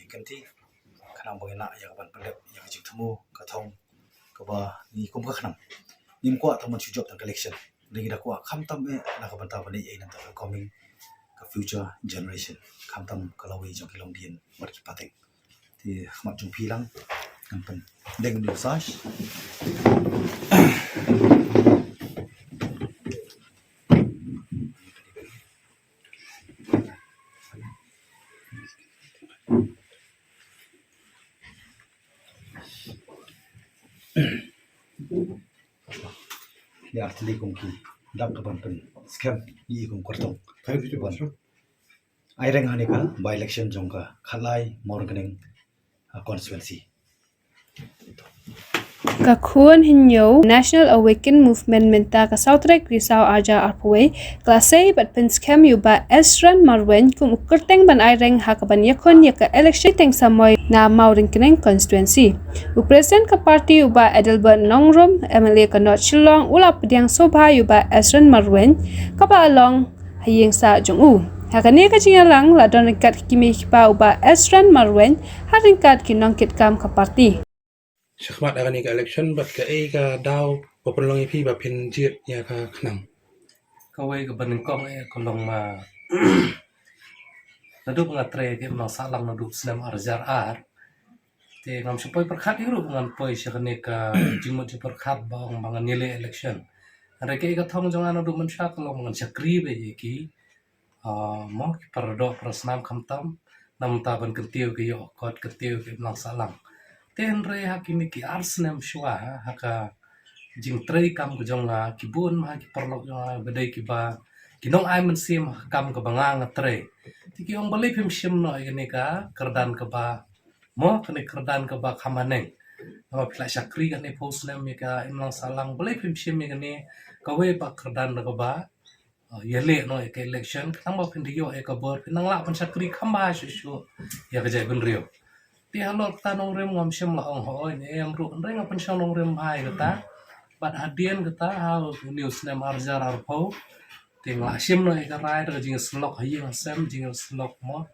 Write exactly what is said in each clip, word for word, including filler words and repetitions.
Kynti, khnang ba ngin lah ïa ka ban pyndep ïa ka jingthmu ka thong kaba ngi kum ka khnang. Ngim kwah tang ban shu jop tang ka election. Ngi da kwah khamtam eh na ka bynta ban ïeit na ka coming ka future generation. Khamtam ka lawei jong ki longdien bad ki pateng. Te khmat jong phi lang ngan pyndeng ïa u sash. Ïa, te kum ki dang ka ban pynskhem ïa i kum kyrtong. Ai reng ha kane ka by election jong ka Khatlai Mawryngkneng, uh, constituency. Ka khun hynñiew National Awaken Movement mynta ka saw tarik Risaw arhajar arphew wei ka la sei bad pynskhem ïa u Bah Esran Marwein kum u kyrteng ban ai reng ha ka ban ïakhun ïa ka election teng samoi na Mawryngkneng constituency. U President ka party u Bah Adelbert Nongrum, M L A ka North Shillong, u la pdiang sngewbha ïa u Bah Esran Marwein kaba long ha ïing sah jong u. Ha kane ka jingïalang la don ryngkat ki kmie ki kpa u Bah Esran Marwein ha ryngkat ki nongkitkam ka party. Shakhmat ha kane ka election bad kaei ka daw ba pynlong ïa phi ba phin jied ïa ka khnam? Kawei kaba nyngkong eh ka long ma naduh ba nga trei ha ka imlang sahlang naduh snem arhajar ar. Te ngam shu poi pyrkhat ïa ruh ba ngan poi sha kane ka jingmut jingpyrkhat ba ong ba ngan ïaleh election. Hynrei kaei ka thong jong nga naduh mynshwa ka long ba ngan shakri beit ïa ki, ah, mo, ki paradoh parasnam khamtam na bynta ban kyntiew ïa ka ïoh ka kot, kyntiew ïa ka imlang sahlang. Te hynrei ha kine ki ar snem shuwa ha ka jingtrei kam ka jong nga, ki bun ma ki paralok jong nga ba dei kiba ki nongai mynsiem ha ka kam kaba nga nga trei. Te ki ong balei phim shim noh ïa kane ka kyrdan kaba, mo, kane kyrdan kaba kham haneng. Namar phi la shakri kane phew snem ïa ka imlang sahlang, balei phim shim ïa kane kawei pat kyrdan kaba, uh, ïaleh noh ïa ka election, khnang ba phin da ïoh ïa ka bor, phin nang lah ban shakri kham bha shuh shuh ïa ka jaitbynriew. Te halor kata nongrim ngam shym la ong hooid ne em ruh, hynrei nga pynshong nongrim bha ïa kata. Bad hadien kata ha une u snem arhajar arphew, te nga la shim noh ïa ka rai da ka jingïasyllok ha ïing ha sem, jingïasyllok, mo,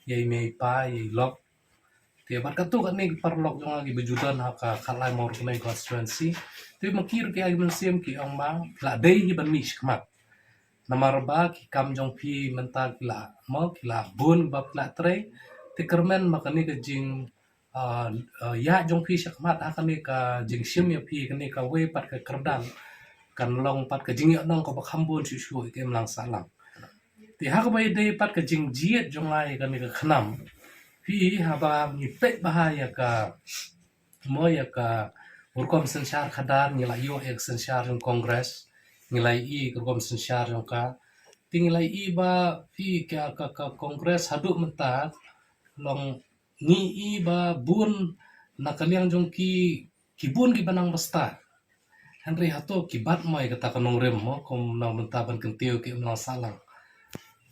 ïa i mei i pa, ïa i lok. Te bad katto katne ki paralok jong nga kiba ju don ha ka Khatlai Mawryngkneng constituency, te ma ki ruh ki ai mynsiem ki ong ba la dei hi ban mih shakhmat. Namar ba ki kam jong phi mynta ki la, mo, ki la bun ba phi la trei. Te kyrmen ba kane ka jing, ah, ah, ïa jong phi shakhmat ha kane ka jingshim ïa phi kane kawei pat ka kyrdan kan long pat ka jingïohnong kaba kham bun shuh shuh ïa ka imlang sahlang. Te ha kaba ïadei pat ka jingjied jong nga ïa kane ka khnam, phi i, haba ngi peit bha ïa ka, mo, ïa ka rukom synshar khadar, ngi la ïoh ïa ka synshar jong Congress, ngi la ïoh ïa ka rukom synshar jong ka. Te ngi la ïoh ba phi, ka, ka, ka Congress haduh mynta long ngi i ba bun na ka liang jong ki, ki bun kiba nang ba stad. Hynrei hato ki bat mo ïa kata ka nongrim, mo, kum na bynta ban kyntiew ïa ka imlang sahlang?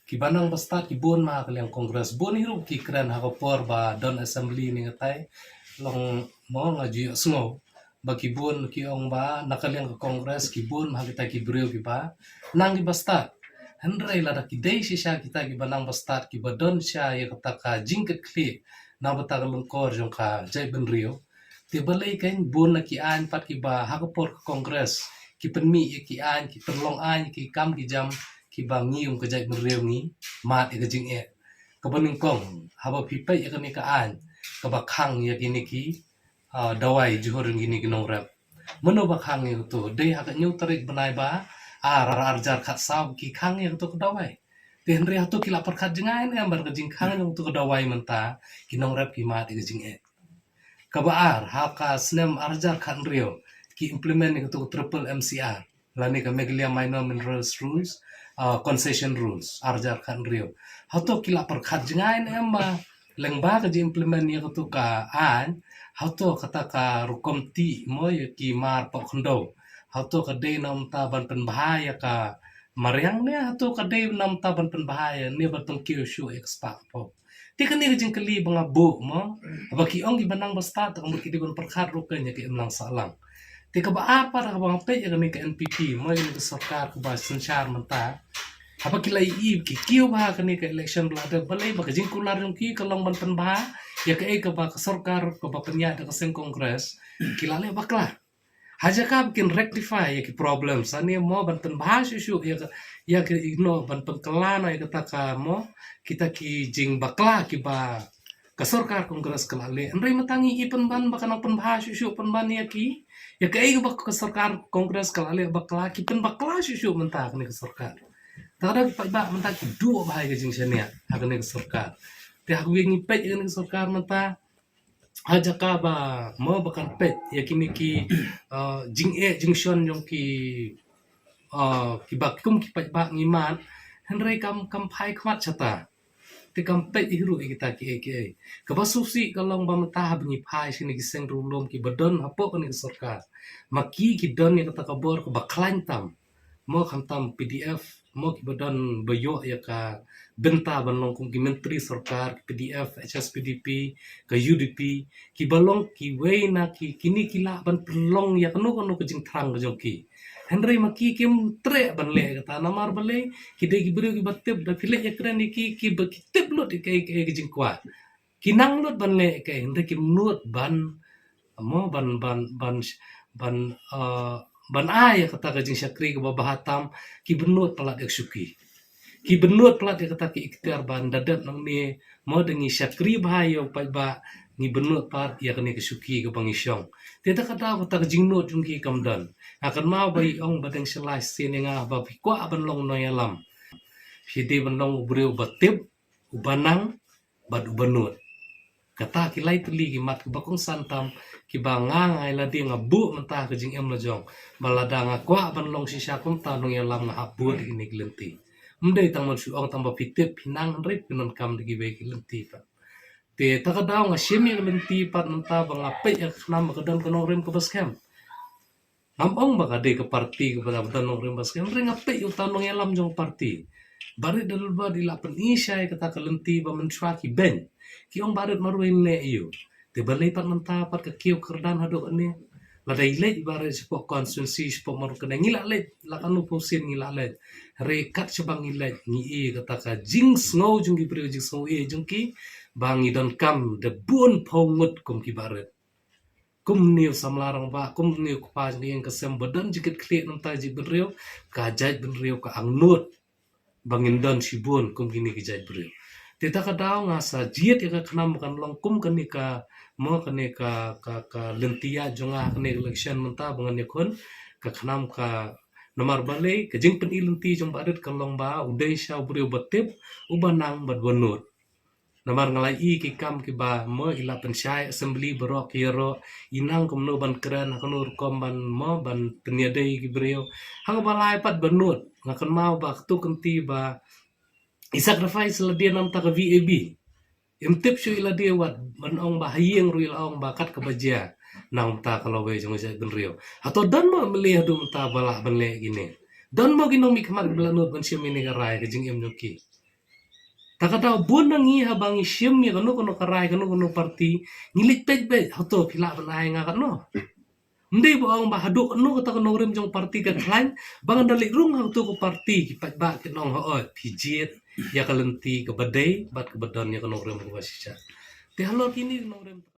Kiba nang ba stad ki bun ma ha ka liang Congress, bun hi ruh ki kren ha ka por ba don assembly ne katai, long, mo, nga ju ïohsngew ba ki bun ki ong ba na ka liang ka Congress ki bun ma ha kita ki briew kiba nang kiba stad. Hynrei lada ki dei shisha kita kiba nang ba stad kiba don shisha ïa kata ka jingkitkhlieh na bynta ka lyngkor jong ka jaitbynriew, te balei kein bun na ki aiñ pat kiba ha ka por ka Congress ki pynmih ïa ki aiñ, ki pynlong aiñ, ki kam ki jam kiba ngi kum ka jaitbynriew ngi mad ïa ka jingeh. Kaba nyngkong, haba phi peit ïa kane ka aiñ kaba khang ïa kine ki, ah, dawai jhur jong kine ki nongrep. Mano ba khang ïa kato? Dei ha ka hynñiew tarik bnai ba ar, ar hajar khatsaw ki khang ïa kato ka dawai. Te hynrei hato ki la pyrkhat jngai ne em ba ka jingkhang ïa kato ka dawai mynta ki nongrep ki mad ïa ka jingeh? Kaba ar, ha ka snem ar hajar khathynriew ki implement ïa kato ka triple M C R lane ka Meghalaya Minor Minerals Rules, ah, Concession Rules, ar hajar khathynriew. Hato ki la pyrkhat jngai ne em ba lyngba ka jing implement ïa kato ka aiñ, hato kata ka rukom tih mo ïa ki mar poh khyndew, hato ka dei na bynta ban pynbha ïa ka mariang ne hato ka dei na bynta ban pynbha ïa ne ban pynkiew shuh ïa ka spah ka phew? Te kane ka jingkylli ba nga buh mo, ba ki ong kiba nang ba stad, te ka mut ki dei ban pyrkhat ruh kein ïa ka imlang sahlang. Te kaba ar pat, haba nga peit ïa kane ka N P P mo, ïa kane ka sorkar kaba synshar mynta, haba ki la ïohi ki kiew bha kane ka election ba la dep, balei ba ka jingkular jong ki ka long ban pynbha ïa kaei kaba ka sorkar kaba pynïaid da ka seng Congress ki la leh bakla. Ha jaka ba kin rectify ïa ki problem sani mo ban pynbha shuh shuh ïa ka, ïa ka, you know, ban pynkylla noh ïa kata ka mo kita ki jingbakla kiba ka sorkar Congress ka la leh. Hynrei mynta ngi i pynban ba kan nang pynbha shuh shuh pynban ïa ki, ïa kaei ba ka sorkar Congress ka la leh bakla, ki pynbakla shuh shuh mynta kane ka sorkar. Te lada ki paidbah mynta ki duh bha ïa ka jingshaniah ha kane ka sorkar. Te ha kaba ngi peit ïa kane ka sorkar mynta, ha jaka ba mo ba kan peit ïa kine ki, uh, jingeh jingshon jong ki, uh, kiba kum ki paidbah ngi mad, hynrei kam, kam phai khmat shata. Te kam peit hi ruh ïa kita kiei kiei. Kaba sngewsih ka long ba mynta haba ngi phai sha kine ki seng riewlum kiba don hapoh kane ka sorkar, ma ki ki don ïa kata ka bor kaba khlaiñ tam. Mo khamtam PDF, mo kiba don ba ïoh ïa ka bynta ban long kum ki myntri sorkar, ki PDF, HSPDP, ka UDP, kiba long kiwei na ki, kine ki lah ban pynlong ïa kano kano ka jingthrang ka jong ki. Hynrei ma ki kim treh ban leh kata, namar balei? Ki dei ki briew kiba tip, da phi leit ïakren ïa ki, kiba ki tip lut ïa kaei kaei ka jingkwah. Ki nang lut ban leh kaei, hynrei kim nud ban, mo, ban, ban, ban, ban, uh, ban ai ïa kata ka jingshakri kaba bha tam. Ki bynnud palat ïa ka shuki. Ki bynnud palat ïa kata ka ikhtiar ban da dep nangne, mo, da ngi shakri bha ïa u paidbah, ngi bynnud palat ïa kane ka shuki kaba ngi shong. Te da kata, kata ka jingnud jong ki kam don. Nga kynmaw ba i ong ba dang shalai sien ïa nga ba phi kwah ban long nongïalam, phi dei ban long u briew ba tip, uba nang, bad uba nud. Kata ki lai tylli ki mat kiba kongsan tam, kiba nga ngai lade nga buh mynta ka jingim la jong. Ba lada nga kwah ban long shisha kumta nongïalam nga hap bud ïa kine ki lynti. Ym dei tang ban shu ong tang ba phi tip phi nang, hynrei phi donkam da kiwei ki lynti pat. Te ta ka daw nga shim ïa ka lynti pat mynta ba nga peit ïa ka khnam ba ka don ka nongrim kaba skhem. Ngam ong ba ka dei ka parti kaba da ba don nongrim ba skhem, hynrei nga peit ïa uta u nongïalam jong ka parti. Barit da lutbad i la pyni shai kata ka lynti ba mynshuwa ki beiñ, ki ong barit marwei ne ïa u. Te balei pat mynta pat ka kiew kyrdan haduh kane? Lada i leit barit shapoh constituency, shapoh marwei kane ngi la leit, la kano phew sien ngi la leit. Hynrei kat shaba ngi leit ngi i kata ka jingsngew jong ki briew, jingsngew i jong ki, ba ngi donkam da bun phew ngut kum ki barit. Kumne u samla rangbah, kumne u kpa jong ka ïing ka sem ba don jingkitkhlieh na ka bynta jaitbynriew, ka jaitbynriew ka angnud ba ngin don shibun kum kine ki jaitbynriew. Te ta ka daw nga sa jied ïa ka khnam ba kan long kum kane ka, mo, kane ka, ka, ka lynti ïa jong nga ha kane ka election mynta ba ngan ïakhun. Ka khnam ka, namar balei, ka jingpyni lynti jong barit ka long ba u dei sha u briew ba tip, uba nang bad uba nud. Namar nga la i ki kam kiba, mo, i la pynshai assembly baroh ki ïaroh, i nang kumno ban kren, ha kano rukom ban, mo, ban pynïadei ki briew. Ha kaba lai pat ba nud, nga kynmaw ba katto ka lynti ba i sacrifice lade na ka bynta ka VAB. Im tip shuh i lade wat ban ong ba ha ïing ruh i la ong ba kat kaba jia na ka bynta ka lawei jong ka jaitbynriew. Hato don mo MLA haduh mynta ba lah ban leh kine? Don mo ki nongmihkhmat ba la nud ban shim ïa kane ka rai ka jingim jong ki? Ta ka daw bun na ngi haba ngi shim ïa kano kano ka rai, kano kano parti, ngi leit peit beit, hato phi lah ban ai nga katno? Ym dei ba ong ba haduh katno kata ka nongrim jong parti ka khlaiñ, ba ngan da leit rung ha kato ka parti, ki paidbah kin ong hooid phi jied ïa ka lynti kaba dei bad kaba don ïa ka nongrim kaba shisha. Te halor kine ki nongrim